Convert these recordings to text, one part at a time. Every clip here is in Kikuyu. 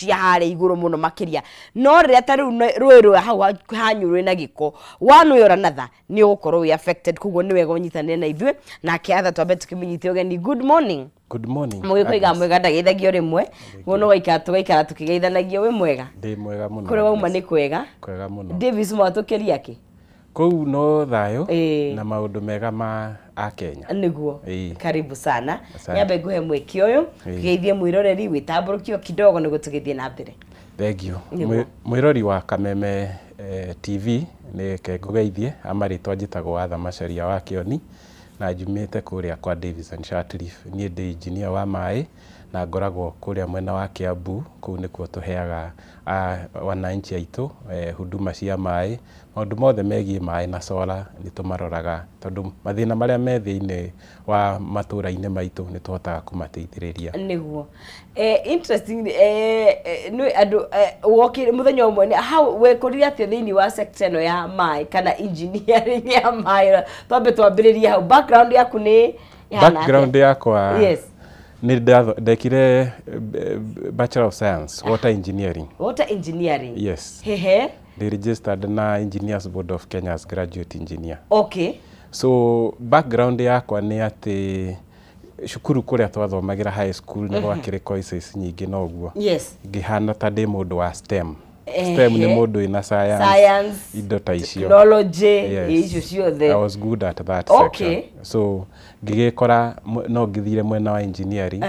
Cia harĩa igũrũ mũno makĩria, no rĩrĩa ta rĩu rũĩ rwa hau hanyu rwĩna gĩko, one way or another nĩ ũgũkorwo wĩ affected. Koguo nĩ wega ũnyitanĩre na ithuĩ. Nake Arthur, twambe tũkĩmũnyite ũgeni. Good morning. Good morning. Mũgĩkũiga. Agnes. Mwega, ndageithagio rĩmwe guo no gaikara tũgaikara tũkĩgeithanagia. Wĩ mwega? Ndĩ mwega mũno. Kũrĩa wauma? Agnes. Nĩ kwega? Kwega mũno. Davis, mwatũkĩria kĩ? Kũu no thayũ Ĩĩ. na maũndũ mega ma akenya. Nĩguo. Ĩĩ. Karibu sana. Asante. Nyambe nguhe mweke ũyũ Ĩĩ. tũgeithie mwĩroreri, wĩtambũrũkio kidogo nĩguo tũgĩthiĩ na mbere. Thank you. Nĩguo. Mwĩrori wa Kameme TV, nĩ ke ngũgeithie. Amarĩtwa njĩtagwo Arthur Macharia wa Kĩoni na njumĩte kũrĩa kwa Davis and Shirtliff. Niĩ ndĩ engineer wa maĩ na ngoragwo kũrĩa mwena wa Kiambu. Kũu nĩkuo tũheaga wananchi aitũ huduma cia maĩ. Maũndũ mothe megiĩ maĩ na solar nĩ tũmaroraga, tondũ mathĩna marĩa me thĩinĩ wa matũra-inĩ maitũ nĩ tũhotaga kũmateithĩrĩria. Nĩguo, interesting. Nĩ andũ wokire mũthenya ũmwe how wekũrire atĩa thĩinĩ wa sector ĩno ya maĩ kana engineering ya maĩ? Twambe twambĩrĩrie hau, background yaku nĩ ĩhana atĩa? Background yakwa, nĩ ndekire Bachelor of Science, Water Engineering. Water engineering. Yes. Hehe. Ndĩ registered na Engineers Board of Kenya as graduate engineer. So background yakwa nĩ atĩ cukuru kũrĩa twathomagĩra high school nĩ gwakĩrĩ courses nyingĩ, no ũguo ngĩhana ta ndĩ mũndũ wa STEM. STEM nĩ mũndũ wĩna science, science, indo ta icio. Technology. Yes. Icio ciothe. I was good at that section. So ngĩgĩkora no ngĩthire mwena wa engineering.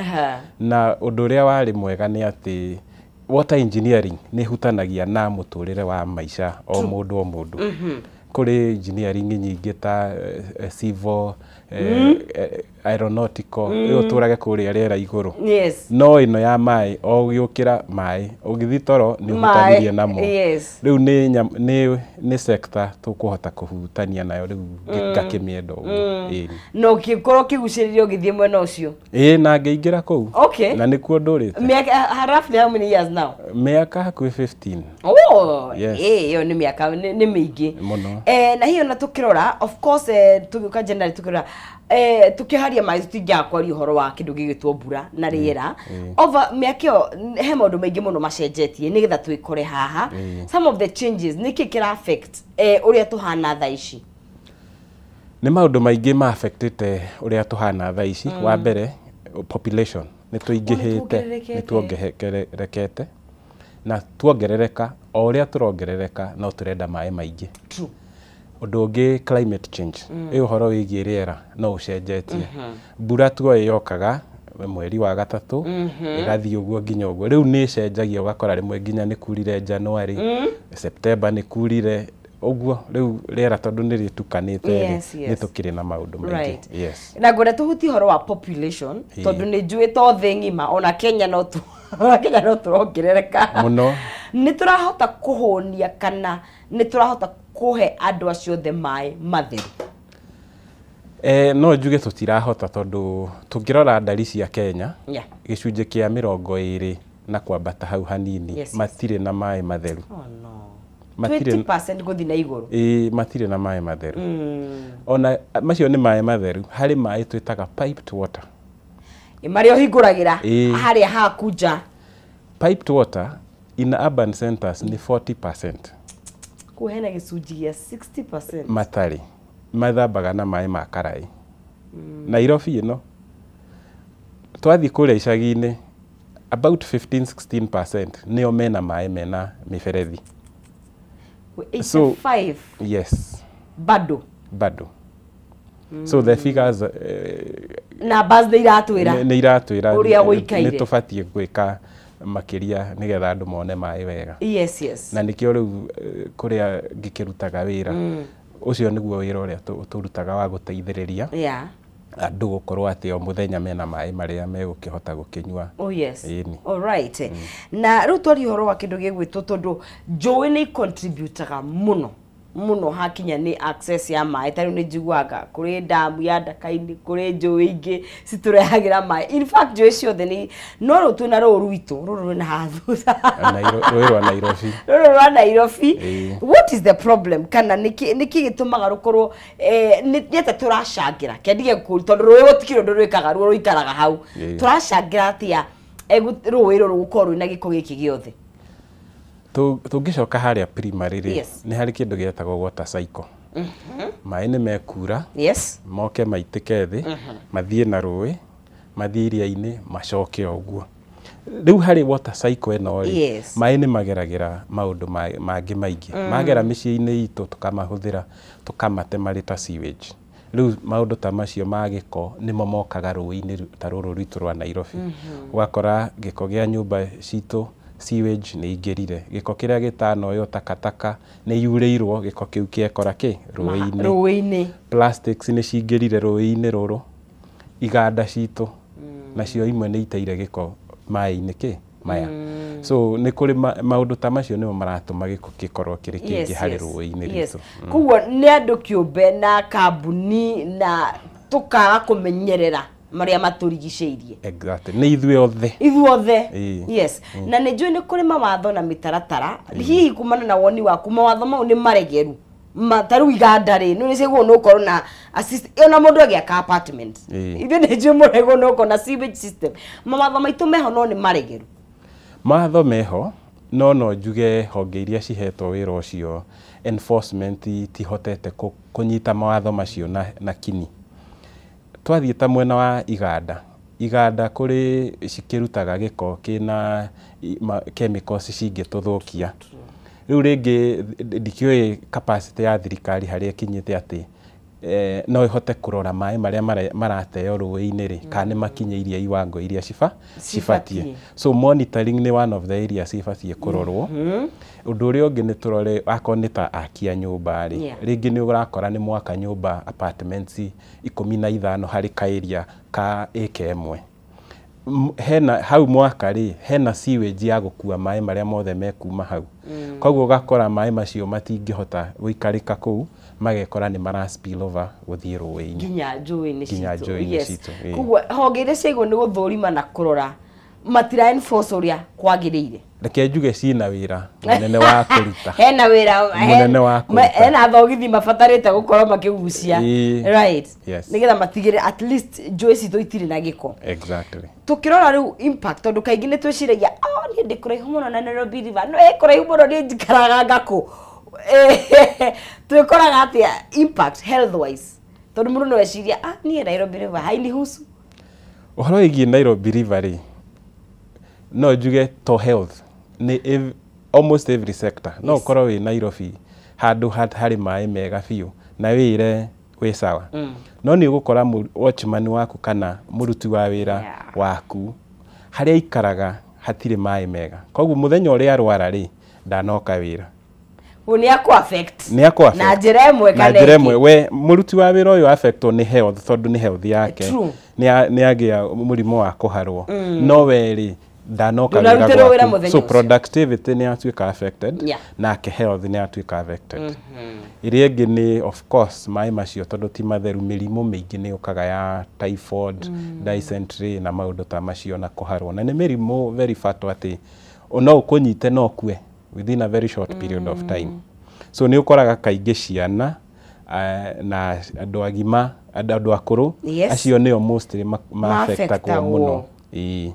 Na ũndũ ũrĩa warĩ mwega nĩ atĩ water engineering nĩ ĩhutanagia na mũtũrĩre wa maica o mũndũ o mũndũ. Kũrĩ engineering nyingĩ ta civil, aeronautical, ĩyo ũtũrage kũrĩa rĩera igũrũ. No ĩno ya maĩ, o ũgĩũkĩra maĩ, ũgĩthiĩ toro nĩ ũhutanirie namo. Rĩu nĩ sector tũkũhota kũhutania nayo. Rĩu ngakĩmĩenda ũguo. Ĩĩ. Na ũgĩkorwo ũkĩgucĩrĩrio ũgĩthiĩ mwena ũcio. Ĩĩ, na ngĩingĩra kũu. Na nĩkuo ndũrĩte. Mĩaka roughly how many years now? Mĩaka hakuhĩ 15. Oh, Yes. ĩĩ, ĩyo nĩ mĩaka nĩ mĩingĩ. Mũno. Na hiyo na tukirora, of course, tũgĩũka generally tukirora, tukĩharia maĩ, tũtingĩaga kwaria ũhoro wa kĩndũ gĩgĩtwo mbura na rĩera. Over mĩaka ĩyo he maũndũ maingĩ mũno macenjetie nĩgetha twĩkore haha. Some of the changes, nĩkĩ kĩra affect ũrĩa tũhana thaa ici? Nĩ maũndũ maingĩ ma affectĩte ũrĩa tũhana thaa ici. Wa mbere, population nĩ tũingĩhĩte. Tuongererekete. Nĩ tuongererekete, na tuongerereka, o ũrĩa tũrongerereka no tũrenda maĩ maingĩ. Ũndũ ũngĩ, climate change, ĩ ũhoro wĩgiĩ rĩera no ũcenjetie. Mbura tuoĩ yokaga mweri wa gatatũ, ĩgathiĩ ũguo nginya ũguo. Rĩu nĩ ĩcenjagia, ũgakora rĩmwe nginya nĩ kurire January, September nĩ kurire ũguo. Rĩu rĩera tondũ nĩ rĩtukanĩte rĩ, nĩ tũkĩrĩ na maũndũ maingĩ. Na ngwenda tũhutie ũhoro wa population, tondũ nĩ njũĩ to thĩ ng'ima, ona Kenya no tu, ona Kenya no tũrongerereka. Mũno. Nĩ tũrahota kũhũnia kana nĩ tũrahota kũhe andũ acio othe maĩ matheru? No njuge tũtirahota, tondũ tũngĩrora ndari cia Kenya, gĩcunjĩ kĩa 20 na kwambata hau hanini matirĩ na maĩ matheru. Oh no. Matirĩ. 20% gũthiĩ na igũrũ. Ĩĩ, matirĩ na maĩ matheru. Ona macio nĩ maĩ matheru, harĩ maĩ twĩtaga piped water. Ĩ, marĩa ũhingũragĩra harĩa haku nja. Piped water in urban centers nĩ 40%. Kũu hena gĩcunjĩ gĩa 60%. Matarĩ, mathambaga na maĩ ma karaĩ. Nairobi ĩno, twathiĩ kũrĩa icagi-inĩ, about 15-16% nĩo mena maĩ mena mĩberethi. 85? Yes. Bado. Bado. So the figures numbers nĩ iratwĩra nĩ iratwĩra ũrĩa gũikaire. Nĩ tũbatiĩ gwĩka makĩria nĩgetha andũ mone maĩ wega. Na nĩkĩo rĩu kũrĩa ngĩkĩrutaga wĩra ũcio, nĩguo wĩra ũrĩa tũrutaga wa gũteithĩrĩria andũ gũkorwo atĩ o mũthenya mena maĩ marĩa megũkĩhota gũkĩnyua. Oh yes. Ĩni. All right. Na rĩu twaria ũhoro wa kĩndũ gĩgwĩtwo, tondũ njũĩ nĩ contributaga mũno mũno hakinya nĩ access ya maĩ. Ta rĩu nĩ njiguaga kũrĩ ndamu ya Ndaka-inĩ, kũrĩ njũĩ ingĩ citũrehagĩra maĩ. In fact, njũĩ ciothe nĩ, no rĩu twĩna rũũ rwitũ rũrũ rwĩna haha thutha. Rũĩ rwa Nairobi. Rũrũ rwa Nairobi. What is the problem, kana nĩkĩ gĩtũmaga rũkorwo nĩ atĩa tũracangĩra kĩandige kũu, tondũ rũĩ gũtikĩrĩ ũndũ rwĩkaga, ruo rũikaraga hau. Tũracangĩra atĩa Rũĩ rũrũ gũkorwo rwĩna gĩko gĩkĩ gĩothe? Tũngĩcoka harĩa primary rĩ, Yes. nĩ harĩ kĩndũ gĩetagwo water cycle. Maĩ nĩ mekura, moke maitĩke thĩ, mathiĩ na rũĩ, mathiĩ iria-inĩ, macoke o ũguo. Rĩu harĩ water cycle ĩno rĩ, maĩ nĩ mageragĩra maũndũ mangĩ maingĩ. Magera mĩciĩ-inĩ itũ tũkamahũthĩra, tũkamate marĩ ta sewage. Rĩu maũndũ ta macio ma gĩko nĩmo mokaga rũĩ-inĩ ta rũrũ rwitũ rwa Nairobi. Ũgakora gĩko kĩa nyũmba citũ, sewage, nĩ ingĩrire. Gĩko kĩrĩa gĩtanoywo, takataka, nĩ yurĩirwo, gĩko kĩu kĩekora kĩ rũĩ-inĩ. Rũĩ-inĩ. Plastics nĩ cingĩrire rũĩ-inĩ rũrũ. Iganda citũ nacio imwe nĩ iteire gĩko maĩ-inĩ kĩ maya. So nĩ kũrĩ maũndũ ta macio nĩmo maratũma gĩko gĩkorwo kĩrĩ kĩingĩ harĩ rũĩ-inĩ rwitũ. Koguo nĩ andũ kĩũmbe na kambuni na tũkaga kũmenyerera marĩa matũrigicĩirie. Exactly, nĩ ithuĩ othe. Ithuothe. Ĩĩ. Yes, na nĩ njũĩ nĩ kũrĩ mawatho na mĩtaratara. Hihi kumana na woni waku, mawatho mau nĩ maregeru? Ta rĩu iganda rĩ, nĩ nĩciagĩrĩirwo nĩ gũkorwo na ona mũndũ agĩaka apartment, ithuĩ nĩ njũĩ mũregwo nĩ gũkorwo na sewage system. Mawatho maitũ meho no nĩ maregeru? Mawatho meho, no njuge honge iria cihetwo wĩra ũcio, enforcement, itihotete kũnyita mawatho macio na kini. Twathiĩ ta mwena wa iganda, iganda kũrĩ cikĩrutaga gĩko kĩna chemicals cingĩtũthũkia. Rĩu rĩngĩ ndikĩũĩ capacity ya thirikari harĩa ĩkinyĩte atĩ no ĩhote kũrora maĩ marĩa marateo rũĩ-inĩ rĩ, kana nĩ makinyĩirie iwango iria cibatiĩ. Cibatiĩ. So monitoring nĩ one of the areas ibatiĩ kũrorwo. Ũndũ ũrĩa ũngĩ nĩ tũrore akorwo nĩ ta aki a nyũmba rĩ, rĩngĩ nĩ ũrakora nĩ mwaka nyũmba apartments 15 harĩ ka area ka ĩka ĩmwe. Hena hau mwaka rĩ, hena sewage ya gũkua maĩ marĩa mothe mekuma hau. Koguo ũgakora maĩ macio matingĩhota gũikarĩka kũu, magekora nĩ mara spill over gũthiĩ rũĩ-inĩ. Nginya njũĩ-inĩ Nginya citũ. njũĩ-inĩ citũ, ĩĩ. Koguo honge iria ciaigwo nĩ gũthũrima na kũrora matira enforce ũrĩa kwagĩrĩire. Reke njuge ciĩna wĩra mũnene wa kũruta. Hena wĩra Mũnene wa kũruta. Hena thogithi mabatarĩte gũkorwo makĩgucia. Right. Nĩgetha matigĩrĩre at least njũĩ citũ itirĩ na gĩko. Tukirora rĩu impact, tondũ kaingĩ nĩ twĩciragia, oh, niĩ ndĩ kũraihu mũno na Nairobi River, no ĩ kũraihu mũno, niĩ njikaraga ngakũ. Twĩkoraga atĩa impact health wise, tondũ mũndũ no eciria, ah, niĩ Nairobi River hainihusu? Ũhoro wĩgiĩ Nairobi River rĩ, no njuge to health nĩ almost every sector. No ũkorwo wĩ Nairobi handũ harĩ maĩ mega biũ na wĩre wĩ sawa, no nĩ ũgũkora watchman waku kana mũruti wa wĩra waku harĩa aikaraga hatirĩ maĩ mega, koguo mũthenya ũrĩa arwara rĩ, ndanoka wĩra. Ũguo nĩ akũ affect Nĩ akũ affect. Na njĩra ĩmwe Na kana njĩra ĩngĩ. ĩmwe. We mũruti wa wĩra ũyũ affectwo nĩ health, tondũ nĩ health yake. Nĩ agĩa mũrimũ wa kũharwo, no we rĩ, ndanoka wĩra Ndũnarutĩrwo wĩra gwaku. mũthenya So ũcio. productivity nĩ yatuĩka affected, nake health nĩ yatuĩka affected. Ĩrĩa ĩngĩ nĩ, of course, maĩ macio tondũ ti matheru, mĩrimũ mĩingĩ nĩ yũkaga ya typhoid, dysentery na maũndũ ta macio na kũharwo, na nĩ mĩrimũ very fatal atĩ no ũkũnyite no ũkue within a very short period of time. So nĩ ũkoraga kaingĩ ciana na andũ agima, andũ akũrũ, acio nĩo mostly ma-affectagwo Ma-affectagwo. mũno. Ĩĩ.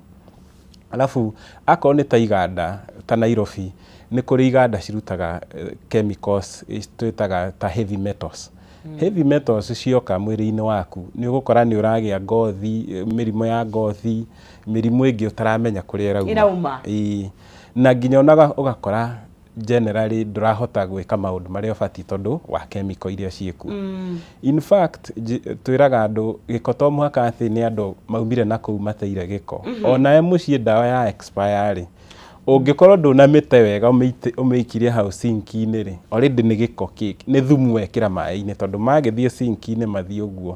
Alafu akorwo nĩ ta iganda ta Nairobi, nĩ kũrĩ iganda cirutaga chemicals twĩtaga ta heavy metals. Heavy metals cioka mwĩrĩ-inĩ waku, nĩ ũgũkora nĩ ũragĩa ngothi, mĩrimũ ya ngothi, mĩrimũ ĩngĩ ũtaramenya kũrĩa ĩrauma. Ĩrauma. Ĩĩ. Na nginya onaga ũgakora generally ndũrahota gwĩka maũndũ marĩa ũbatiĩ tondũ wa chemical iria ciĩkuo. In fact, twĩraga andũ gĩko to mũhaka atĩ nĩ andũ maumire na kũu mateire gĩko. Onawe mũciĩ ndawa ya expire rĩ, ũngĩkorwo ndũnamĩte wega, ũmĩikirie hau sinki-inĩ rĩ, already nĩ gĩko kĩ, nĩ thumu wekĩra maĩ-inĩ, tondũ magĩthiĩ sinki-inĩ mathiĩ ũguo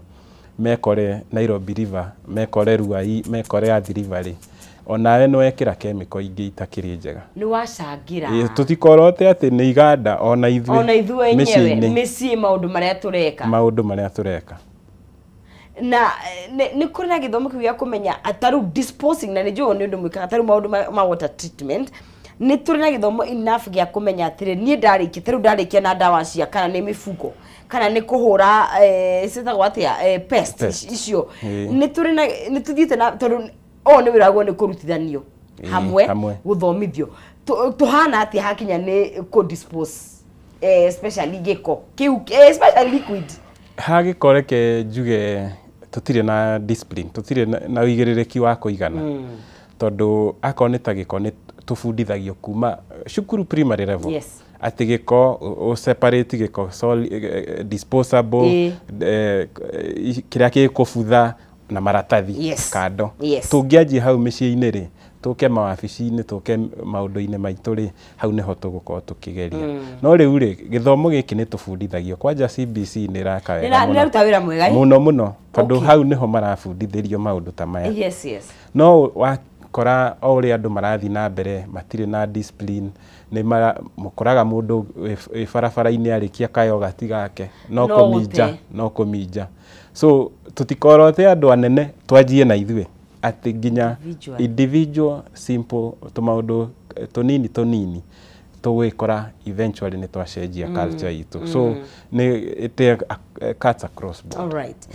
mekore Nairobi River, mekore Ruai, mekore Athi River rĩ, onawe nĩ wekĩra chemical ingĩ itakĩrĩ njega. Nĩ wacangĩra. Ĩĩ, tũtikorote atĩ nĩ iganda, ona ithuĩ ona ithuĩ enyewe mĩciĩ-inĩ, mĩciĩ, maũndũ marĩa tũreka. Maũndũ marĩa tũreka. Na nĩ kũrĩ na gĩthomo kĩu gĩa kũmenya ta rĩu disposing, na nĩ njũĩ nĩ ũndũ mwĩkaga ta rĩu maũndũ ma water treatment, nĩ tũrĩ na gĩthomo enough gĩa kũmenya atĩrĩ, niĩ ndarĩkia, ta rĩu ndarĩkia na ndawa cia kana nĩ mĩbuko kana nĩ kũhũra, ciĩtagwo atĩa, pest, Pest. icio, Ĩĩ. nĩ tũrĩ na nĩ tũthiĩte na tondũ o nĩ wĩra waguo nĩ kũrutithanio. Hamwe gũthomithio. Tũhana atĩa hakinya nĩ kũ dispose, especially gĩko kĩu, especially liquid? Hagĩko reke njuge tũtirĩ na discipline, tũtirĩ na ũigĩrĩrĩki wa kũigana. Tondũ akorwo nĩ ta gĩko nĩ tũbundithagio kuma cukuru primary level. Yes. Atĩ gĩko ũ separate gĩko disposable, kĩrĩa gĩkũbutha na maratathi. Yes. Kando. Yes. Tũngĩanjia hau mĩciĩ-inĩ rĩ, tũke mawabici-inĩ, tũke maũndũ-inĩ maitũ rĩ, hau nĩho tũgũkorwo tũkĩgeria. No rĩu rĩ, gĩthomo gĩkĩ nĩ tũbundithagio kwanja CBC nĩ ĩraka wega mũno. Nĩraruta wĩra mwega mũno mũno, tondũ hau nĩho marabundithĩrio maũndũ ta maya. Yes, yes. No wakora o ũrĩa andũ marathiĩ na mbere matirĩ na discipline, nĩ mũkoraga mũndũ wĩ barabara-inĩ arĩkia kayogati gake no kũminja, no kũminja. So tũtikorote andũ anene, twanjie na ithuĩ atĩ nginya individual simple tũmaũndũ tũnini tũnini tũgwĩkora eventually nĩ twacenjia culture itũ. So nĩ it cuts across board. All right.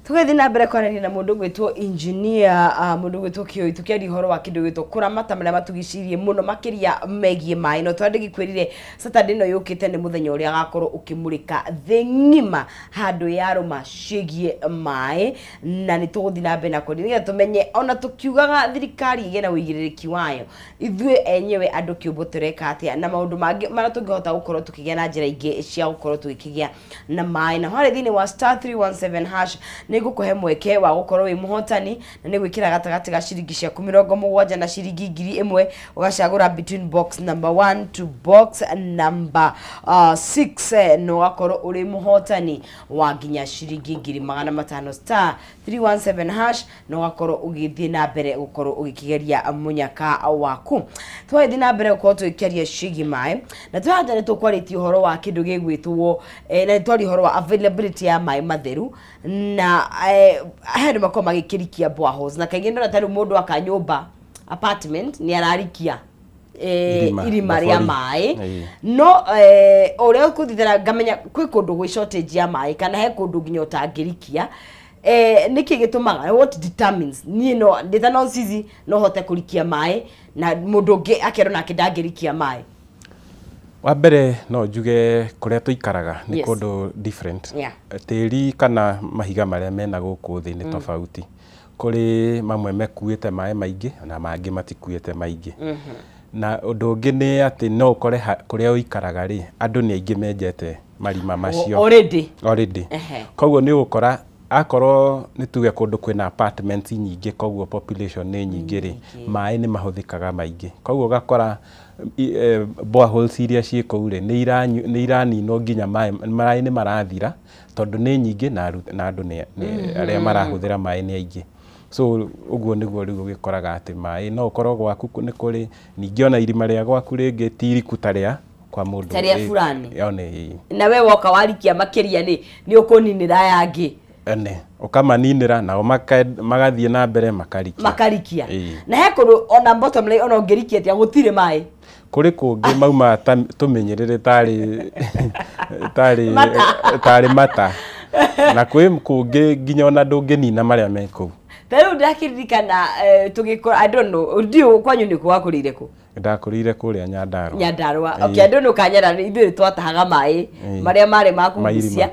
Tũgĩthiĩ na mbere kwaranĩria na mũndũ gwĩtwo engineer, mũndũ gwĩtwo Kĩoi, tũkĩaria ũhoro wa kĩndũ gĩtwo kũramata marĩa matugicĩirie mũno makĩria megiĩ maĩ. No tondũ ndĩgĩkwĩrire Saturday ĩno yũkĩte nĩ mũthenya ũrĩa agakorwo ũkĩmũrĩka thĩ ng'ima handũ yarũma ciĩgiĩ maĩ, na nĩ tũgũthiĩ na mbere na kwaria nĩgetha tũmenye ona tũkiugaga thirikari ĩgĩe na ũigĩrĩrĩki wayo, ithuĩ enyewe andũ kĩũmbe tũreka atĩa na maũndũ mangĩ marĩa tũngĩhota gũkorwo tũkĩgĩa na njĩra ingĩ cia gũkorwo tũgĩkĩgĩa na maĩ. Na harĩa thĩinĩ wa *317# nĩ ngũkũhe mweke wa gũkorwo wĩ mũhotani, na nĩ gwĩkĩra gatagatĩ ga ciringi ciaku 70 na ciringi 1000, ũgacagũra between box number 1 to box number 6, na ũgakorwo ũrĩ mũhotani wa nginya ciringi 500,000 *317# na ũgakorwo ũgĩthiĩ na mbere gũkorwo ũgĩkĩgeria mũnyaka waku. Twathiĩ na mbere gũkorwo tũgĩkĩaria ciĩgiĩ maĩ, na twahanja nĩ tũkwarĩtie ũhoro wa kĩndũ gĩgwĩtwo, na nĩ twaria ũhoro wa availability ya maĩ matheru, na he andũ makoragwo magĩkĩrikia boreholes, na kaingĩ ndona ta rĩu mũndũ aka nyũmba apartment nĩ ararikia irima rĩa maĩ, no ũrĩa ũkũthithĩra ngamenya kwĩ kũndũ gwĩ shortage ya maĩ kana he kũndũ nginya ũtangĩrikia. Nĩkĩ gĩtũmaga, what determines niĩ no ndĩta no cici no hote kũrikia maĩ na mũndũ ũngĩ akerwo nake ndangĩrikia maĩ? Wa mbere no njuge kũrĩa tũikaraga nĩ kũndũ different. Tĩri kana mahiga marĩa mena gũkũ thĩ nĩ tofauti. Kũrĩ mamwe mekuĩte maĩ maingĩ na mangĩ matikuĩte maingĩ. Na ũndũ ũngĩ nĩ atĩ no ũkore kũrĩa ũikaraga rĩ, andũ nĩ aingĩ menjete marima macio already. Koguo nĩ ũgũkora akorwo nĩ tuge kũndũ kwĩna apartments nyingĩ, koguo population nĩ nyingĩ rĩ, maĩ nĩ mahũthĩkaga maingĩ. Koguo ũgakora boreholes iria ciĩ kũu rĩ, nĩ iraninwo nginya maĩ nĩ marathira tondũ nĩ nyingĩ na andũ arĩa marahũthĩra maĩ nĩ aingĩ. So ũguo nĩguo rĩu ũgĩkoraga atĩ maĩ no ũkorwo gwaku nĩ kũrĩ, ningĩ ona irima rĩa gwaku rĩngĩ ti iriku ta rĩa kwa mũndũ ta rĩa fulani, na we woka warikia makĩria nĩ ũkũninĩra aya angĩ ene ũkamaninĩra nao magathiĩ na mbere makarikia. Na he kũndũ ona bottom line ona ũngĩrikia atĩa gũtirĩ maĩ. Kũrĩ kũngĩ mauma tũmenyerere tarĩ mata, na kwĩ kũngĩ nginya ona ndũngĩnina marĩa me kũu. Ta rĩu ndakĩririkana tũgĩkũra, I don't know, ndiũ kwanyu nĩ kũ wakũrĩire kũ? Ndakũrĩire kũrĩa Nyandarua. Nyandarua. Okay, I don't know ka Nyandarua, ithuĩ twatahaga maĩ marĩa marĩ ma kũgucia.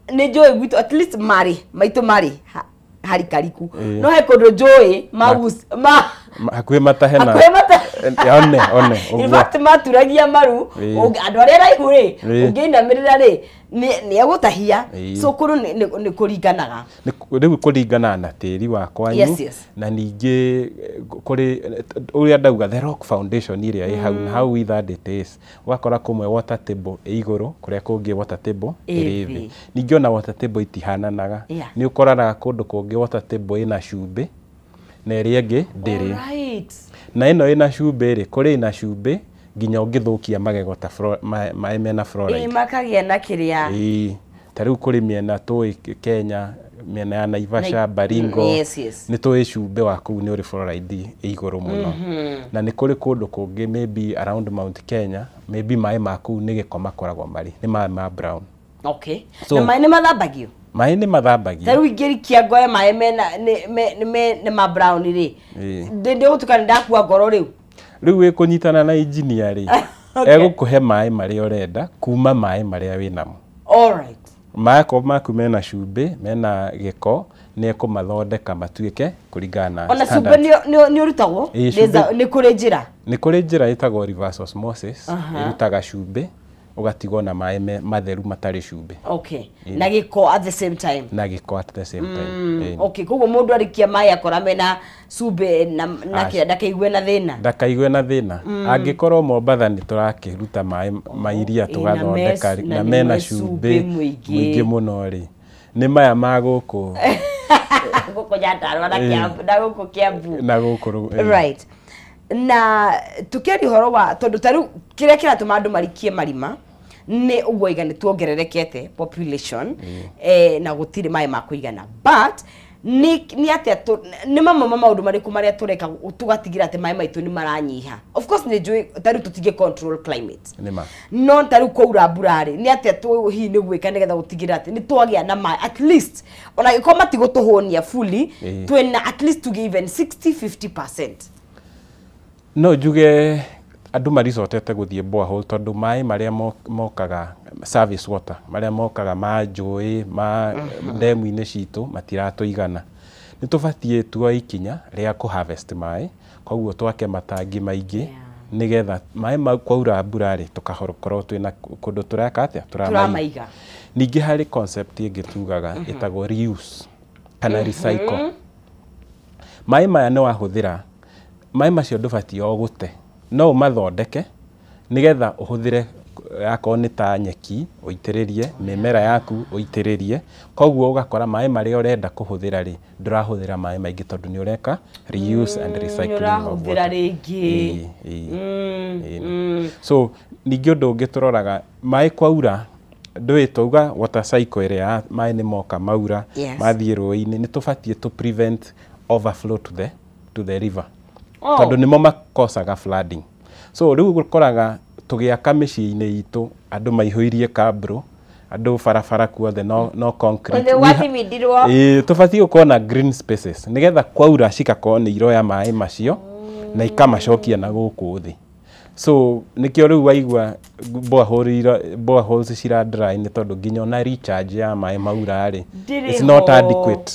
Nĩ njũĩ gwitũ at least marĩ maitũ marĩ harikariku, no he kũndũ njũĩ hakuhĩ matahe na one in fact maturagia maru andũ arĩa raihu rĩ, ũngĩinamĩrĩra rĩ nĩ egũtahia. So kũndũ nĩ kũringanaga rĩu kũringanaga na tĩri wa kwanyu. Na ningĩ kũrĩ ũrĩa ndauga the rock foundation ĩrĩa ĩ hau, how withered it is, ũgakora kũmwe water table ĩ igũrũ, kũrĩa kũngĩ water table ĩrĩ thĩ. Ningĩ ona water table itihananaga, nĩ ũkoraga kũndũ kũngĩ water table ĩna cumbĩ na ĩrĩa ĩngĩ ndĩrĩ. Na ĩno ĩna cumbĩ rĩ, kũrĩ ĩna cumbĩ nginya ũngĩthũkia magego ta maĩ mena fluoride makagĩa na kĩrĩa. Ta rĩu kũrĩ mĩena tũĩ Kenya, mĩena ya Naivasha, Baringo, nĩ tũĩ cumbĩ wa kũu nĩ ũrĩ fluoride igũrũ mũno. Na nĩ kũrĩ kũndũ kũngĩ maybe around Mount Kenya, maybe maĩ ma kũu nĩ gĩko makoragwo marĩ, nĩ maĩ ma brown. Okay. Na maĩ nĩ mathambagio? Maĩ nĩ mathambagia. Ta rĩu ingĩrikia ngoe maĩ mena nĩ ma brown rĩ, ndĩgũtuĩka nĩ ndakua ngoro rĩu. Rĩu wĩ kũnyitana na engineer rĩ, egũkũhe maĩ marĩa ũrenda kuma maĩ marĩa wĩnamo. All right. Maĩ maku mena cumbĩ, mena gĩko, nĩ ekũmathondeka matuĩke kũringana na Ona cumbĩ nĩ ũrutagwo? Nĩ kũrĩ njĩra? Nĩ kũrĩ njĩra ĩtagwo reverse osmosis, ĩrutaga cumbĩ ũgatigwo na maĩ matheru matarĩ cumbĩ. Okay. Na gĩko at the same time. Na gĩko at the same time. Okay, koguo mũndũ arĩkia maĩ akora mena cumbĩ na kĩrĩa, ndakaigue na thĩna. Ndakaigue na thĩna. Angĩkorwo Mombatha nĩ tũrakĩruta maĩ ma iria tũgathondeka na mena cumbĩ mũingĩ mũno rĩ, nĩ maya ma gũkũ gũkũ Nyandarua na Kiambu, na gũkũ Kiambu na gũkũ. Right. Na tukĩaria ũhoro wa tondũ ta rĩu kĩrĩa kĩratũma andũ marikie marima nĩ ũguo iga nĩ tuongererekete population, na gũtirĩ maĩ ma kũigana, but nĩ atĩa, nĩ mamwe ma maũndũ marĩkũ marĩa tũreka tũgatigĩra atĩ maĩ maitũ nĩ maranyiha? Of course nĩ njũĩ ta rĩu tũtingĩ control climate, no ta rĩu kwaura mbura rĩ, nĩ atĩa hihi nĩ gwĩka nĩgetha gũtigĩrĩra atĩ nĩ twagĩa na maĩ, at least ona angĩkorwo matigũtũhũnia fully, twĩna at least tuge even 60-50%? No njuge andũ maricotete gũthiĩ borehole tondũ maĩ marĩa mokaga, service water marĩa mokaga ma njũĩ, ma ndemu-inĩ citũ, matiratũigana. Nĩ tũbatiĩ tuoe ikinya rĩa kũ harvest maĩ, koguo twake matangi maingĩ nĩgetha maĩ mau kwaura mbura rĩ, tũkakorwo twĩna kũndũ tũreka atĩa, tũramaiga. Ningĩ harĩ concept ĩngĩ tugaga ĩtagwo reuse kana recycle. Maĩ maya nĩ wahũthĩra, maĩ macio ndũbatiĩ o gũte, no ũmathondeke nĩgetha ũhũthĩre, akorwo nĩ ta nyeki ũitĩrĩrie mĩmera yaku ũitĩrĩrie, koguo ũgakora maĩ marĩa ũrenda kũhũthĩra rĩ, ndũrahũthĩra maĩ maingĩ tondũ nĩ ũreka reuse and recycling of water. Rĩngĩ. So ningĩ ũndũ ũngĩ tũroraga maĩ kwaura, ndũĩ twauga water cycle ĩrĩa ya maĩ nĩ moka maura, mathiĩ rũĩ-inĩ, nĩ tũbatiĩ to prevent overflow to the river, tondũ nĩmo makosaga flooding. So rĩu ũkoraga tũgĩaka mĩciĩ-inĩ itũ andũ maihũirie kabro, andũ barabara kuothe no concrete. Ĩĩ, tũbatiĩ gũkorwo na green spaces nĩgetha kwaura cigakorwo nĩ iroya maĩ macio na ikamacokia na gũkũ thĩ. So nĩkĩo rĩu waigua boreholes cira dry, nĩ tondũ nginya ona recharge ya maĩ maura rĩ, it's not adequate,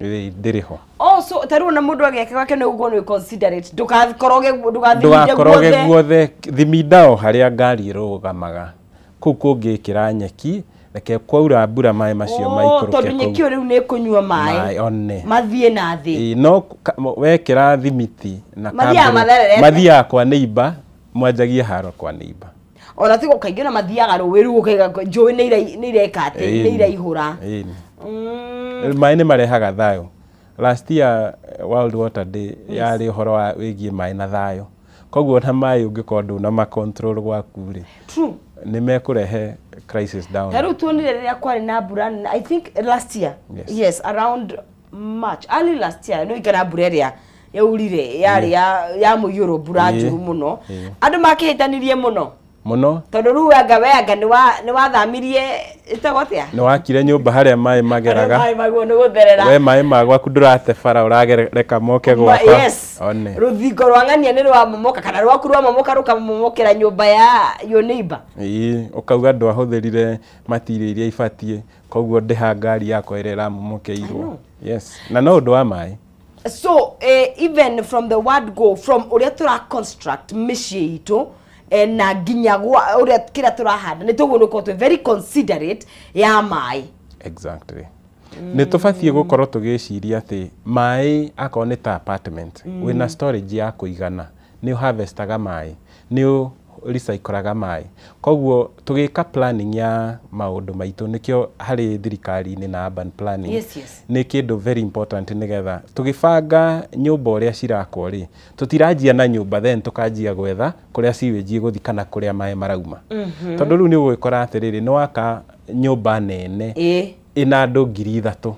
ndĩrĩ ho. Oh, so ta rĩu ona mũndũ agĩaka gwake nĩ ũguo nĩ considerate, ndũgakoroge, ndũgathiminde. Ndũgakoroge guothe, thiminda o harĩa ngari ĩrũgamaga, kũu kũngĩkĩra nyeki, reke kwaura mbura maĩ macio maikũrũke. Tondũ nyeki ĩyo rĩu nĩ ĩkũnyua maĩ one mathiĩ na thĩ. No wekĩra thimiti na mathiaga mathererete, mathiaga kwa neighbor, mwanjagie haro kwa neighbor. Ona tigo kaingĩ ona mathiaga rũĩ rĩu, ũkaiga njũĩ nĩ ireka atĩ nĩ iraihũra. Maĩ nĩ marehaga thayũ. Last year World Water Day yarĩ ũhoro wa wĩgiĩ maĩ na thayũ, koguo ona maĩ ũngĩkorwo ndũna control gwaku rĩ, nĩ mekũrehe crisis down. Ta rĩu tuonire rĩrĩa kwarĩ na mbura, I think last year, yes, around March, early last year, nĩ ikara mbura ĩrĩa yaurire yarĩ ya mũiyũro, mbura njũru mũno, andũ makĩhĩtanirie mũno mũno, tondũ rĩu anga we anga nĩ wathamirie, ĩtagwo atĩa, nĩ wakire nyũmba harĩa maĩ mageraga, maĩ maguo nĩ gũtherera, we maĩ ma gwaku ndũrate bara, ũragereka moke gwakwa. Yes, rũthingo rwa ng'ania nĩ rwamomoka kana rwaku rwamomoka rũkamomokera nyũmba ya your neighbor. Ĩĩ, ũkauga ndwahũthĩrire material iria ibatiĩ, koguo ndĩha ngari yakwa ĩrĩa ĩramomokeirwo. Yes, na no ũndũ wa maĩ. So even from the word go, from ũrĩa tũra construct mĩciĩ itũ na nginya ũrĩa kĩrĩa tũrahanda, nĩ tũguo nĩ twĩ very considerate ya maĩ. Exactly. Nĩ tũbatiĩ gũkorwo tũgĩciria atĩ maĩ, akorwo nĩ ta apartment, wĩna storage ya kũigana, nĩ ũharvestaga maĩ, nĩ recyclaga maĩ, koguo tũgĩka planning ya maũndũ maitũ, nĩkĩo harĩ thirikari-inĩ na urban planning nĩ kĩndũ very important, nĩgetha tũgĩbanga nyũmba ũrĩa cirakwo rĩ, tũtiranjia na nyũmba then tũkanjia gwetha kũrĩa sewage ĩgũthiĩ kana kũrĩa maĩ marauma, tondũ rĩu nĩ ũgũgĩkora atĩrĩrĩ, nĩ waka nyũmba nene ĩna andũ 3,000,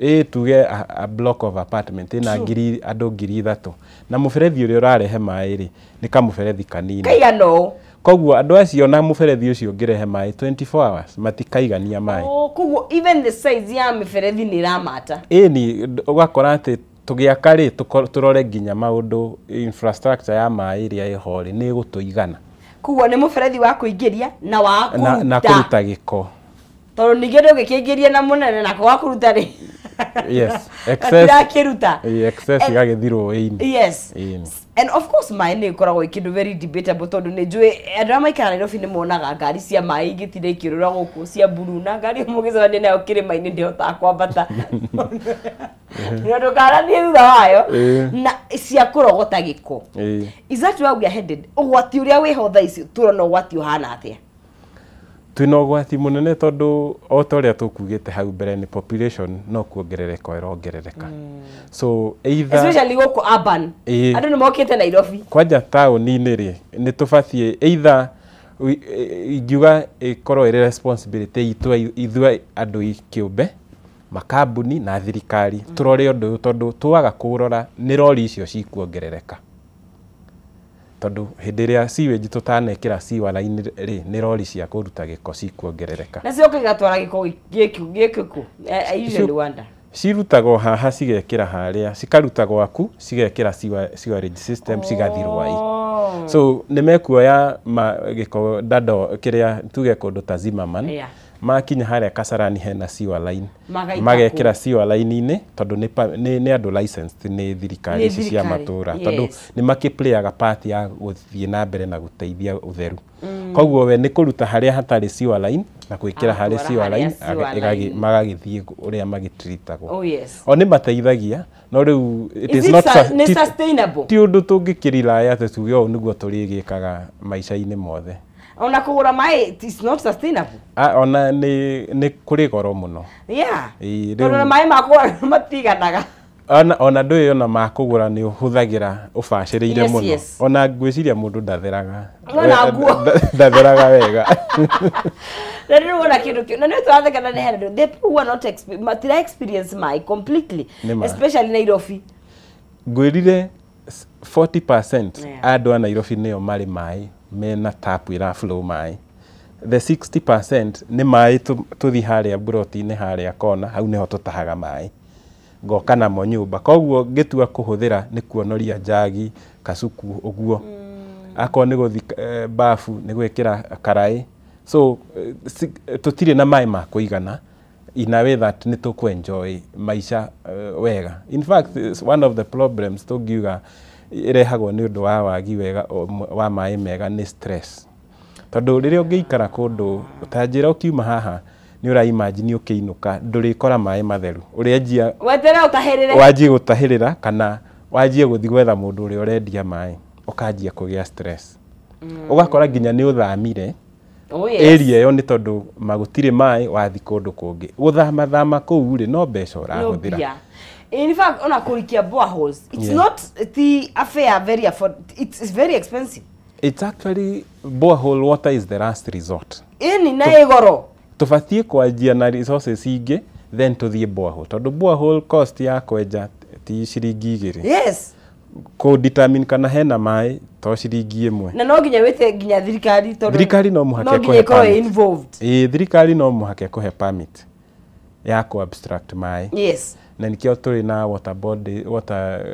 ĩ tuge a block of apartment ĩna ngiri andũ 3,000, na mũberethi ũrĩa ũrarehe maĩ rĩ, nĩ kamũberethi kanini. Kaigana ũũ. Koguo andũ acio na mũberethi ũcio ũngĩrehe maĩ 24 hours matikaigania maĩ. Oh, koguo even the size ya mĩberethi nĩ ĩramata. Ĩni, ũgakora atĩ tũgĩaka rĩ, tũrore nginya maũndũ infrastructure ya maĩ ĩrĩa ĩho rĩ, nĩ ĩgũtũigana. Koguo nĩ mũberethi wa kũingĩria na wa na, na kũruta. Kũruta gĩko. Tondũ ningĩ ndũngĩkĩingĩria na mũnene nako wa kũruta rĩ, Yes, excess. gatirakĩruta. Ĩĩ, excess ĩgagĩthiĩ rũĩ-inĩ. Yes. Ĩni. And of course maĩ nĩ ĩkoragwo ĩ kĩndũ very debatable, tondũ nĩ njũĩ andũ arĩa maikaraga Nairobi nĩ monaga ngari cia maĩ ingĩtinda ikĩũrũra gũkũ cia mburu, na ngari ĩyo mũgĩcemania nayo kĩrĩma-inĩ ndĩhotaga kwambata na ndũkanathiĩ thutha wayo, na cia kũrogota gĩko. Is that where we are headed? Ũgwati ũrĩa wĩho thaa ici tũrona ũgwati ũhana atĩa? Twĩna ũgwati mũnene, tondũ o ta ũrĩa tũkugĩte hau mbere, nĩ population no kuongerereka ĩrongerereka, so either Especially gũkũ urban. Andũ nĩ mokĩte Nairobi. Kwanja taũni-inĩ rĩ, nĩ tũbatiĩ either ingiuga ĩkorwo ĩrĩ responsibility itũ ithuĩ andũ kĩũmbe, makambuni na thirikari, tũrore ũndũ ũyũ, tondũ twaga kũũrora nĩ rori icio cikuongerereka, tondũ hĩndĩ ĩrĩa sewage tũtanekĩra sewer line rĩ, nĩ rori cia kũruta gĩko cikuongerereka. Na cioka igatwara gĩko gĩkĩ gĩkĩ kũ? I usually wonder. Cirutagwo haha cigekĩra harĩa, cikaruta gwaku cigekĩra sewerage system, cigathiĩ Rwai. So nĩ mekuoya gĩko ndando kĩrĩa tuge kũndũ ta Zimmerman, makinya harĩa Kasarani hena sewer line, Magaita. Magekĩra sewer line-inĩ, tondũ nĩ andũ licensed nĩ thirikari Nĩ ici cia thirikari, matũra, tondũ nĩ makĩplayaga part ya gũthiĩ na mbere na gũteithia ũtheru. Koguo we nĩ kũruta harĩa hatarĩ sewer line na gwĩkĩra harĩ Agatwara sewer harĩa line, sewer line. Magagĩthiĩ ũrĩa magĩtritagwo. O nĩ mateithagia, no rĩu it Is is it not nĩ sustainable? Ti ũndũ tũngĩkĩriraĩ atĩ tuge ũũ nĩguo tũrĩgĩkaga maica-inĩ mothe. Ona kũgũra maĩ it's not sustainable. Ah, ona nĩ kũrĩ goro mũno. Ĩĩ, Tondũ ona maĩ ma kũgũra matiganaga. Ona ndũĩ, ona makũgũra nĩ ũhũthagĩra ũbacĩrĩire mũno. Ona ngwĩciria mũndũ ndatheraga. Ona nguo. Ndatheraga wega. Na rĩu wona kĩndũ kĩu na nĩ tũratheka na nĩ hena the people who are not matira experience maĩ completely, Nĩ ma. especially Nairobi. Ngwĩrire 40% andũ a Nairobi nĩo marĩ maĩ mena tap ĩra flow maĩ. The 60% nĩ maĩ tũthi harĩa mburoti-inĩ harĩa kona, hau nĩho tũtahaga maĩ, ngoka namo nyũmba. Koguo ngĩtua kũhũthĩra nĩ kuonoria njagi kasuku ũguo, akorwo nĩ gũthi bafu nĩ gwĩkĩra karaĩ. So tũtirĩ na maĩ ma kũigana in a way that nĩ tũkũ-enjoy maica wega. In fact, it's one of the problems tũngiuga ĩrehagwo nĩ ũndũ wa wagi wega wa maĩ mega nĩ stress, tondũ rĩrĩa ũngĩikara kũndũ ta njĩra ũkiuma haha, nĩ ũra imagine ũkĩinũka ndũrĩkora maĩ matheru, ũrĩanjia Weterere ũtahĩrĩre. Wanjie gũtahĩrĩra kana wanjie gũthiĩ gwetha mũndũ ũrĩa ũrendia maĩ, ũkanjia kũgĩa stress, ũgakora nginya nĩ ũthamire area ĩyo nĩ tondũ magũtirĩ maĩ, wathi kũndũ kũngĩ. Gũthamathama kũu rĩ, no mbeca No ũrahũthĩra. Mbia. In fact, ona kũrikia boreholes, it's not the affair very afford, it's very expensive. It's actually, borehole water is the last resort. Ĩni na ĩgoro. Tũbatiĩ kwanjia na resources ingĩ, then tũthiĩ borehole, tondũ borehole cost ya kwenja ti ciringi 2. Kũ determine kana hena maĩ to ciringi 1. Na no nginya wĩte nginya thirikari, tondũ Thirikari no mũhaka no nginya ĩkũhe ĩkorwo permit. involved. Ĩĩ, thirikari no mũhaka ĩkũhe permit ya kũ abstract maĩ. Na nikĩo tũrĩ na water board, water,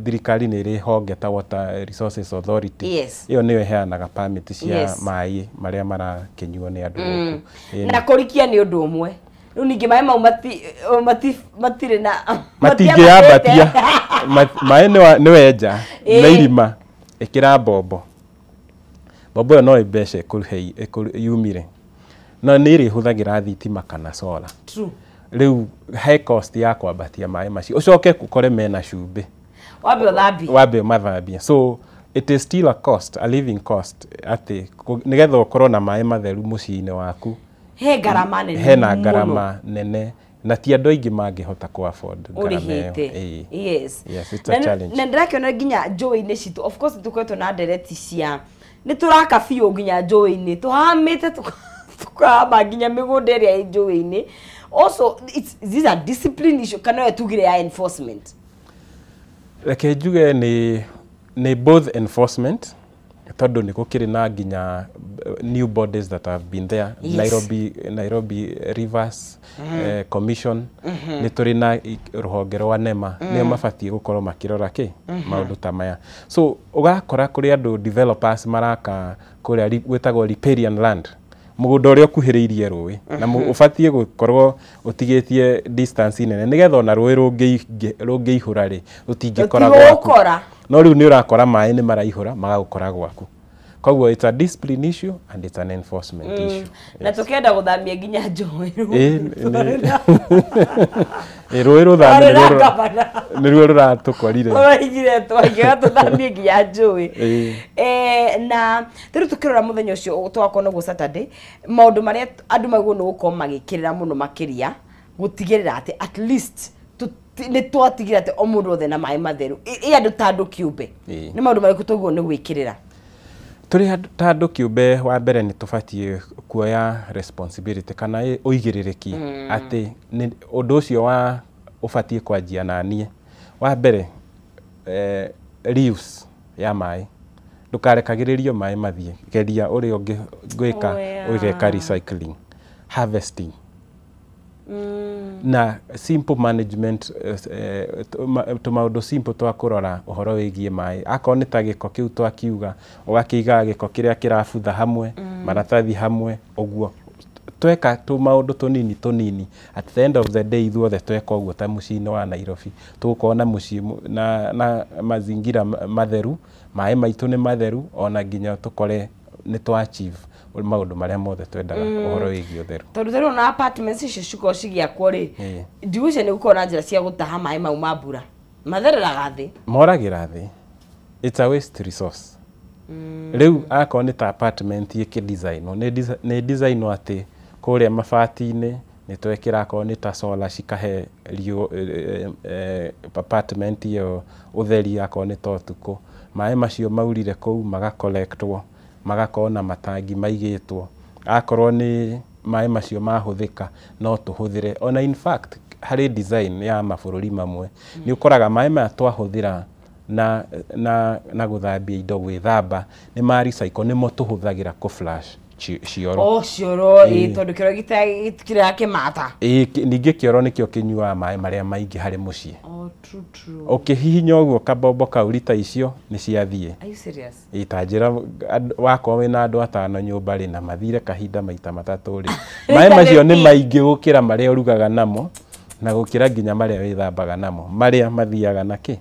thirikari nĩ ĩrĩ honge ta Water Resources Authority. Ĩyo nĩyo ĩheanaga permit cia maĩ marĩa marakĩnyuo nĩ andũ gũkũ. Ĩĩ. Na kũrikia nĩ ũndũ ũmwe, rĩu ningĩ maĩ mau matirĩ na Matingĩambatia. Maĩ nĩ wenja na irima, ĩkĩra mbombo. Mbombo ĩyo no ĩmbeca ĩkũhe yumire, no nĩ ĩrĩhũthagĩra thitima kana solar. Rĩu he cost ya kwambatia maĩ macio, ũcoke ũkore mena cumbĩ. Wambe ũthambie. Wambe ũmathambie. So it is still a cost, a living cost, atĩ nĩgetha ũkorwo na maĩ matheru mũciĩ-inĩ waku. He ngarama nene Hena mũno. Ngarama nene, na ti andũ aingĩ mangĩhota kũ afford ngarama ĩyo. Ũrĩhĩte. Ĩĩ. Yes, it's a challenge. Na ndĩrakĩona nginya njũĩ-inĩ citũ, of course tũkoretwo na ndereti cia nĩ tũraka biũ nginya njũĩ-inĩ, tũhamĩte tũkahama nginya mĩgũnda ĩrĩa ĩ njũĩ-inĩ. Also these are discipline issue kana yo tugire ya enforcement? Reke njuge nĩ both enforcement Tondũ nĩ gũkĩrĩ na nginya new bodies that have been there. Yes. Nairobi Rivers Commission, nĩ tũrĩ na rũhonge rwa NEMA, nĩo mabatiĩ gũkorwo makĩrora kĩ maũndũ ta maya. So ũgakora kũrĩ andũ, developers, maraka kũrĩa gwĩtagwo riparian land, mũgũnda ũrĩa ũkuhĩrĩirie rũĩ na ũbatiĩ gũkorwo ũtigĩtie distance nene nĩgetha ona rũĩ rũngĩihũra rĩ, rũtingĩkora gwaku. Rũtigũgũkora. No rĩu nĩ ũrakora maĩ nĩ maraihũra magagũkora gwaku. Koguo it's a discipline issue and it's an enforcement issue. Na tũkenda gũthamia nginya njũĩ. Ĩ, rũĩ rũthame Twarĩ na nĩruo gavana. Nĩruo rũratũkorire. Tũraigire twaigĩra tũthamie nginya njũĩ. Ĩĩ. Na rĩu tũkĩrora mũthenya ũcio twakorwo naguo Saturday, maũndũ marĩa andũ magĩrĩirwo nĩ gũkorwo magĩkĩrĩra mũno makĩria gũtigĩrĩra atĩ at least nĩ twatigĩrĩra atĩ o mũndũ othe na maĩ matheru, ĩ andũ ta andũ kĩũmbe, nĩ maũndũ marĩkũ tũgĩrĩirwo nĩ gwĩkĩrĩra? Tũrĩ ta andũ kĩũmbe, wa mbere nĩ tũbatiĩ kuoya responsibility kana ũigĩrĩrĩki atĩ nĩ ũndũ ũcio wa ũbatiĩ kwanjia na niĩ. Wa mbere, reuse ya maĩ, ndũkarekagĩrĩrio maĩ mathiĩ, geria ũrĩa ũngĩka Oh, yeah. ũgeka recycling, harvesting na simple management, tũmaũndũ simple twa kũrora ũhoro wĩgiĩ maĩ. Akorwo nĩ ta gĩko kĩu twakiuga, ũgakĩiga gĩko kĩrĩa kĩrabutha hamwe, maratathi hamwe, ũguo tweka tũmaũndũ tũnini tũnini, at the end of the day ithuothe tweka ũguo ta mũciĩ-inĩ wa Nairobi, tũgũkorwo na mũciĩ na mazingira matheru, maĩ maitũ nĩ matheru, ona nginya tũkore nĩ twa achieve maũndũ marĩa mothe twendaga ũhoro wĩgiĩ ũtheru. Tondũ tarĩu ona apartments icio cikorwo cigĩakwo rĩ, ndigwĩciria nĩ gũkorwo na njĩra cia gũtaha maĩ mau ma mbura, mathereraga thĩ. Moragĩra thĩ. It's a waste resource. Rĩu akorwo nĩ ta apartment ĩkĩdesignwo, nĩ designwo atĩ kũrĩa mabati-inĩ nĩ twekĩra akorwo nĩ ta solar, cikahe riũ apartment ĩyo ũtheri. Akorwo nĩ ta ũtukũ, maĩ macio maurire kũu magacollectwo, magakorwo na matangi maigĩtwo. Akorwo nĩ maĩ macio mahũthĩka, no tũhũthĩre. Ona in fact harĩ design ya mabũrũri mamwe, nĩ ũkoraga maĩ maya twahũthĩra na gũthambia indo, gwĩthamba, nĩ ma recycle, nĩmo tũhũthagĩra kũ flush cioro. O cioro, ĩ, tondũ kĩoro gĩtikĩrĩa kĩmata. Ĩ, ningĩ kĩoro nĩkĩo kĩnyuaga maĩ marĩa maingĩ harĩ mũciĩ. Oh, true, true. Ũkĩhihinya ũguo kabombo kau, rita icio nĩ ciathiĩ. Are you serious? Ĩ, ta njĩra, wakorwo wĩna andũ atano nyũmba rĩ, na mathire kahinda maita matatũ rĩ, maĩ macio nĩ maingĩ gũkĩra marĩa ũrugaga namo na gũkĩra nginya marĩa wĩthambaga namo, marĩa mathiaga na kĩ.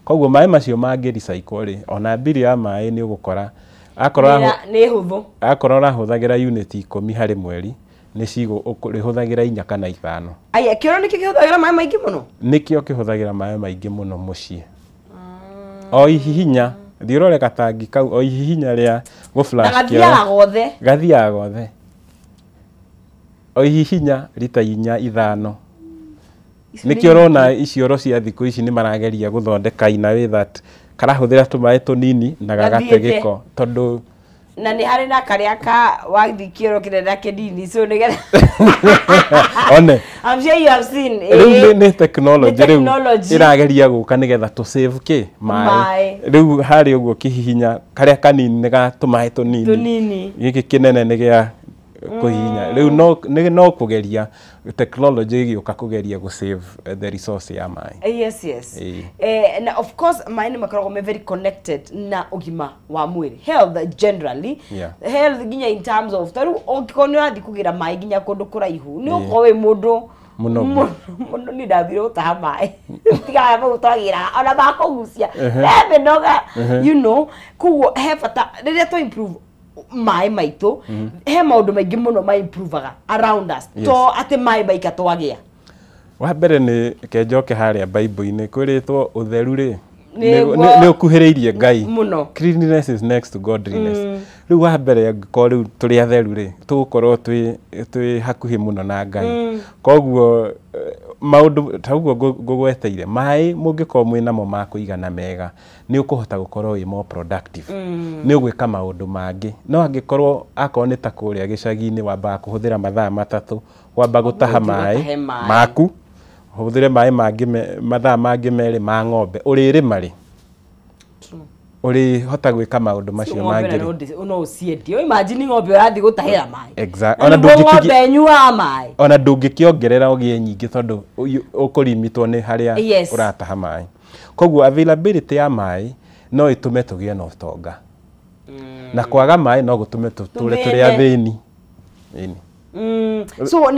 Koguo maĩ macio mangĩ recycle rĩ, ona mbiri ya maĩ nĩ ũgũkora akorwo Nĩ hũthũ. Akorwo ũrahũthagĩra unit 10 harĩ mweri, nĩ cigũ ũrĩhũthagĩra 4 kana 5. Aya, kĩoro nĩkĩo kĩhũthagĩra maĩ maingĩ mũno? Nĩkĩo kĩhũthagĩra maĩ maingĩ mũno mũciĩ. O ihihinya, thiĩ ũrore gatangi kau, o ihihinya rĩa Na gũ-flush gathiaga kĩoro gothe. Gathiaga gothe. O ihihinya rita 4, 5. Icio nĩ Nĩkĩo ũrona icioro cia thikũ ici nĩ marageria gũthondeka in a way that karahũthĩra tũmaĩ tũnini na gagate Gathiĩte. gĩko, tondũ Na nĩ harĩ na karĩa ka wathiĩ kĩoro kĩnene kĩnini, so nĩgetha one. I'm sure you have seen. Rĩu nĩ technology. Nĩ Rĩu technology. ĩrageria gũka nĩgetha tũ save kĩ Maĩ. maĩ. Rĩu harĩ ũguo kĩhihinya karĩa kanini nĩ ga tũmaĩ tũnini, Tũnini. Gĩkĩ kĩnene nĩ gĩa kũhihinya. Rĩu no kũgeria technology ĩgĩũka kũgeria gũ save the resource ya maĩ. Yes. Ĩĩ. Na of course maĩ nĩ makoragwo me very connected na ũgima wa mwĩrĩ, health generally. Health nginya in terms of tarĩu ũngĩkorwo nĩ ũrathiĩ kũgĩra maĩ nginya kũndũ kũraihu, nĩ ũkorwo wĩ mũndũ Mũnogu. Mũno. Niĩ ndathire gũtaha maĩ tigaga mau twagĩraga ona makũgucia he mĩnoga, koguo he bata rĩrĩa twa improve maĩ maitũ, he maũndũ maingĩ mũno ma improvaga around us, to atĩ maĩ maika twagĩa. Wa mbere nĩ kenjoke harĩa Bible-inĩ kwĩrĩtwo ũtheru rĩ Nĩguo. Nĩ ũkuhĩrĩirie Ngai Mũno. Cleanliness is next to godliness. Rĩu wa mbere, angĩkorwo rĩu tũrĩ atheru rĩ, tũgũkorwo twĩ hakuhĩ mũno na Ngai. Koguo maũndũ ta ũguo ngũgweteire, maĩ mũngĩkorwo mwĩ namo ma kũigana mega, nĩ ũkũhota gũkorwo wĩ more productive, nĩ ũgwĩka maũndũ mangĩ. No angĩkorwo akorwo nĩ ta kũrĩa gĩcagi-inĩ, wambaga kũhũthĩra mathaa 3 wamba gũtaha Gũthiĩ maĩ gũtahe maĩ. maku, hũthĩre maĩ mangĩ mathaa mangĩ 2 ma ng'ombe, ũrĩrĩma rĩ? True. Ũrĩhota gwĩka maũndũ macio Ng'ombe na mangĩ. No ũciendie. Imagine ng'ombe ũrathiĩ gũtahĩra maĩ. Exactly. Na Ona nĩguo ndũngĩkĩgi- ng'ombe ĩnyuaga maĩ. Ona ndũngĩkĩongerera ũgĩe nyingĩ tondũ ũkũrimitwo nĩ harĩa ũrataha maĩ. Koguo availability ya maĩ no ĩtũme tũgĩe na ũtonga, na kwaga maĩ no gũtũme tũtũre tũrĩ Tũthĩne. athĩni. Ĩni. So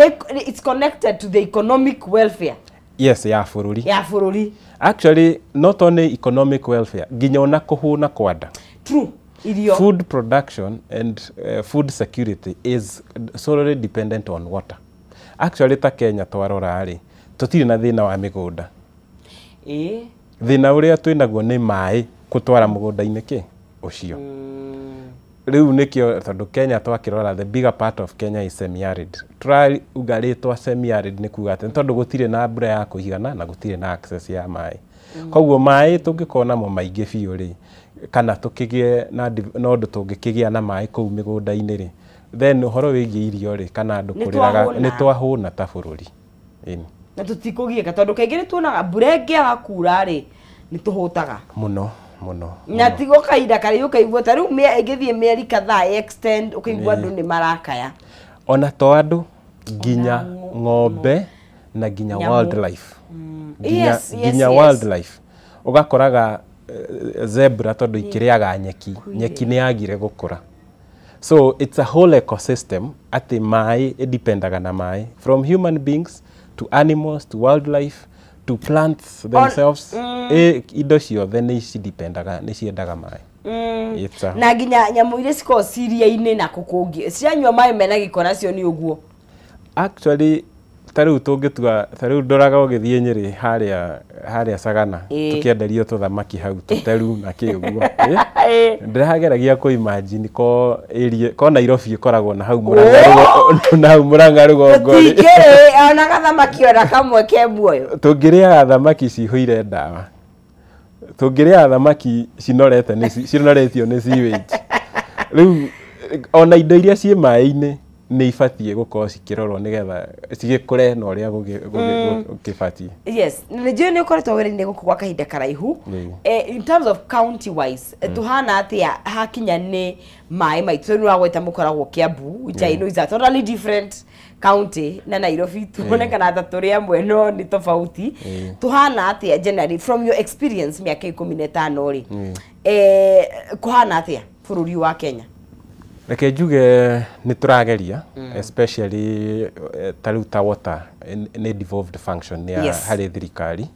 it's connected to the economic welfare Yes, ya bũrũri. Ya bũrũri. Actually, not only economic welfare, nginya ona kũhũna kwa nda. True, irio. Food production and food security is solely dependent on water. Actually, ta Kenya twarora rĩ, tũtirĩ na thĩna wa mĩgũnda. Thĩna ũrĩa twĩ naguo nĩ maĩ gũtwara mũgũnda-inĩ kĩ ũcio. Rĩu nĩkĩo tondũ Kenya twakĩrora, the bigger part of Kenya is semi-arid. Tũrauga rĩtwa semi-arid nĩ kuga atĩ nĩ tondũ gũtirĩ na mbura ya kũigana na gũtirĩ na access ya maĩ. Koguo maĩ tũngĩkorwo namo maingĩ biũ rĩ, kana tũkĩgĩe na ũndũ tũngĩkĩgĩa na maĩ kũu mĩgũnda-inĩ rĩ, then ũhoro wĩgiĩ irio rĩ, kana andũ Nĩ kũrĩraga twahũna. Nĩ twahũna ta bũrũri. Ĩni. Na tũtikũgiĩka tondũ kaingĩ nĩ tuonaga mbura ĩngĩaga kura rĩ, nĩ tũhũtaga. Mũno mũno. Na Mũno. tigo kahinda karĩa ũkaigua ta rĩu ĩngĩthiĩ mĩeri kadhaa extend, ũkaigua andũ nĩ marakaya. Ona to andũ, nginya ng'ombe na nginya Nyamũ. wildlife. Nginya, nginya wildlife ũgakoraga zebra tondũ ikĩrĩaga nyeki, nyeki nĩ yagire gũkũra. So it's a whole ecosystem atĩ maĩ ĩdependaga na maĩ, from human beings to animals to wildlife to plants themselves. Indo ciothe nĩ cidependaga, nĩ ciendaga maĩ. Na nginya nyamũ iria cikoragwo ciria-inĩ na kũkũngĩ ciranyua maĩ mena gĩko, nacio nĩ ũguo. Actually, ta rĩu tũngĩtua, ta rĩu ndoraga ũgĩthiĩ Nyĩrĩ harĩa Sagana, tũkĩenderio tũthamaki hau tũteru na kĩ ũguo. Ndĩrageragia kũ imagine ko area ko Nairobi ĩkoragwo na hau Murang'a na hau Murang'a rũgongo rĩ. Tũtingĩrĩ ona gathamaki ona kamwe ke muoyo. Tũngĩrĩaga thamaki cihũire ndawa, tũngĩrĩaga thamaki cinorete nĩ cinoretio nĩ sewage. Rĩu ona indo iria ciĩ maĩ-inĩ nĩ ibatiĩ gũkorwo cikĩrorwo nĩgetha cigĩkũre na ũrĩa gũkĩbatiĩ. Yes, na njũĩ nĩ ũkoretwo wĩra-inĩ gũkũ gwa kahinda karaihu. In terms of county wise, tũhana atĩa hakinya nĩ maĩ maitũ? Nĩ wagweta mũkoragwo Kiambu, which I know is a totally different county na Nairobi. Tuonekana ta tũrĩ amwe no nĩ tofauti. Tũhana atĩa generally from your experience, mĩaka 15 rĩ, kũhana atĩa bũrũri wa Kenya? Reke njuge nĩ tũrageria, especially ta rĩu ta water nĩ devolved function ya harĩ thirikari.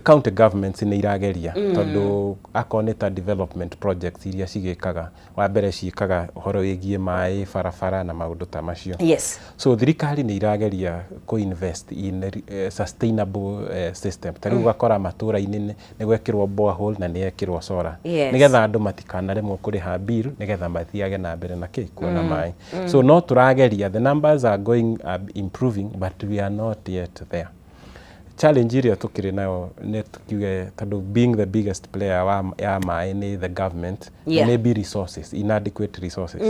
County governments nĩ irageria tondũ akorwo nĩ ta development projects iria cigĩkaga, wa mbere ciĩkaga ũhoro wĩgiĩ maĩ, barabara na maũndũ ta macio. So thirikari nĩ irageria kũ invest in sustainable system. Ta rĩu ũgakora matũra-inĩ nĩ gwekĩrwo borehole na nĩ yekĩrwo solar, nĩgetha andũ matikanaremwo kũrĩha bill, nĩgetha mathiage na mbere na kĩ kuona maĩ. So no tũrageria, the numbers are going improving, but we are not yet there. Challenge ĩrĩa tũkĩrĩ nayo nĩ tukiuge tondũ being the biggest player ya maĩ nĩ the government, maybe resources, inadequate resources,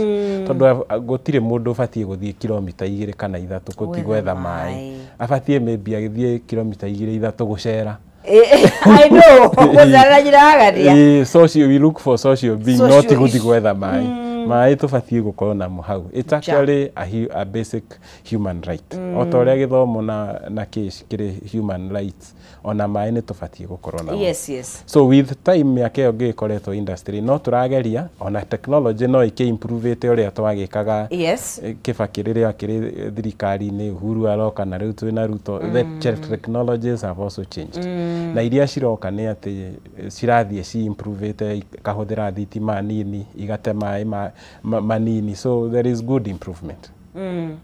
tondũ gũtirĩ mũndũ ũbatiĩ gũthiĩ kilomita 2 kana 3 gũthiĩ Gwetha gwetha maĩ. Maĩ. Abatiĩ maybe agĩthiĩ kilomita 2, 3 gũcera. I know, gũcerera njĩra ya gathia. Social, we look for social being, Social not gũthiĩ issue. gwetha maĩ. Maĩ tũbatiĩ gũkorwo namo hau. It's actually a basic human right, o ta ũrĩa gĩthomo na kĩ cikĩrĩ human rights, ona maĩ nĩ tũbatiĩ gũkorwo namo. So with time, mĩaka ĩyo ngĩkoretwo industry, no tũrageria, ona technology no ĩkĩ improvĩte ũrĩa twagĩkaga. Kibaki rĩrĩa akĩrĩ thirikari-inĩ, Uhuru aroka, na rĩu twĩna Ruto, the technologies have also changed, na iria ciroka nĩ atĩ cirathiĩ ci improvĩte, ikahũthĩra thitima nini, igate maĩ manini, so there is good improvement.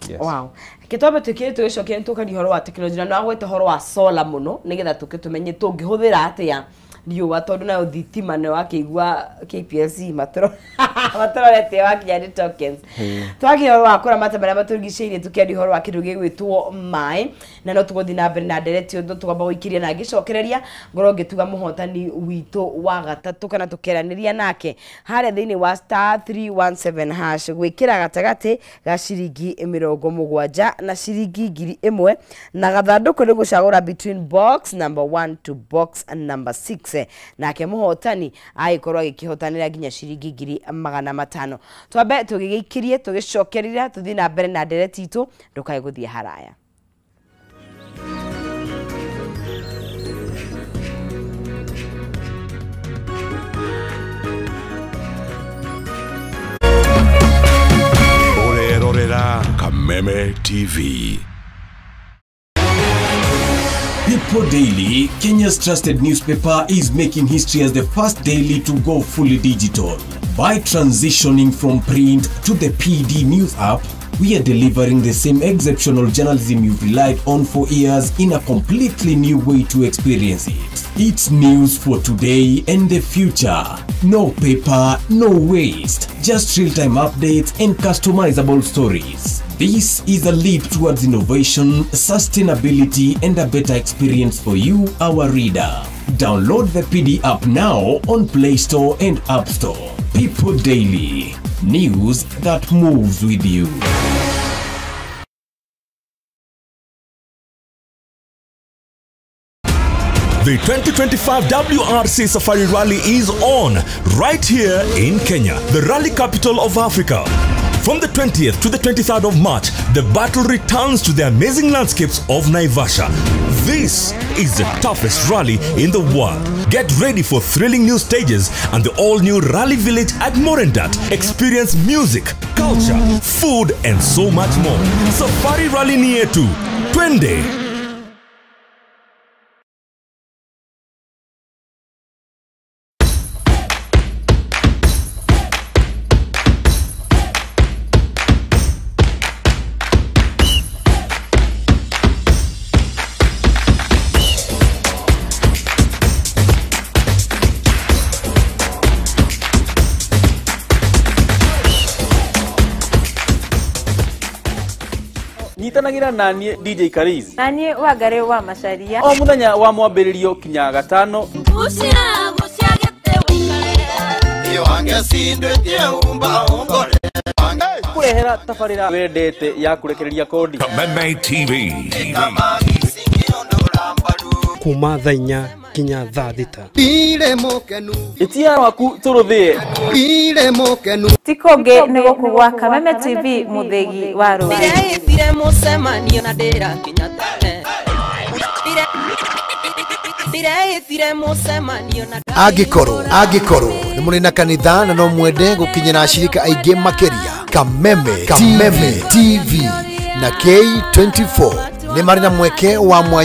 Yes. Wow. Gĩtwambe twĩkĩre tũgĩcokia nĩ tũkaria ũhoro wa tekinoronjĩ, na nĩwagweta ũhoro wa solar mũno, nĩgetha tũke tũmenye tũngĩhũthĩra atĩa riũa, tondũ nayo thitima nĩ wakĩigua KPLC matũrorete wakinya nĩ tokens. Twakia ũhoro wa kũramata marĩa matũrigicĩirie, tũkĩaria ũhoro wa kĩndũ gĩgwĩtwo maĩ, na no tũgũthiĩ na mbere na ndereti ũndũ tũkwamba gũikĩria na ngĩcokereria ngorwo ngĩtuga mũhotani witũ wa gatatũ kana tũkeranĩria nake harĩa thĩinĩ wa *317# gwĩkĩra gatagatĩ ga ciringi 70 na ciringi 1000, na gathandũkũ nĩ gũcagũra between box number 1 to box number 6. Nake muhotani agĩkorwo agĩkĩhotanĩra nginya ciringi 500,000. Twambe tũgĩgĩikirie tũgĩcokerera tũthiĩ na mbere na ndereti itũ, ndũkae gũthiĩ haraya. Kameme TV. People Daily, Kenya's trusted newspaper, is making history as the first daily to go fully digital. By transitioning from print to the PD News app, we are delivering the same exceptional journalism you've relied on for years in a completely new way to experience it. It's news for today and the future. No paper, no waste. Just real-time updates and customizable stories. This is a leap towards innovation, sustainability, and a better experience for you, our reader. Download the PD app now on Play Store and App Store. People Daily. News that moves with you. The 2025 WRC Safari Rally is on right here in Kenya, the rally capital of Africa. From the 20th to the 23rd of March, the battle returns to the amazing landscapes of Naivasha. This is the toughest rally in the world. Get ready for thrilling new stages and the all-new Rally Village at Morendat. Experience music, culture, food, and so much more. Safari Rally ni yetu. Twende! Nyitanagira nanie DJ Karizi nanie Wangari wa Macharia o muthenya wa mwambĩrĩrio kinya gatano. Kurehera tabarĩra wendete ya kurekereria kodi. Kameme TV kuma thaa 4 kinya thaa 6. Itia waku turuthie tikonge nĩ gũkũ gwa Kameme TV mũthĩgi wa rũrĩrĩ. Angĩkorwo nĩ mũrĩ na kanitha na no mwende gũkinyĩra ashirika aingĩ makĩria, Kameme TV na K24 nĩ marĩ na mweke wa mwanya.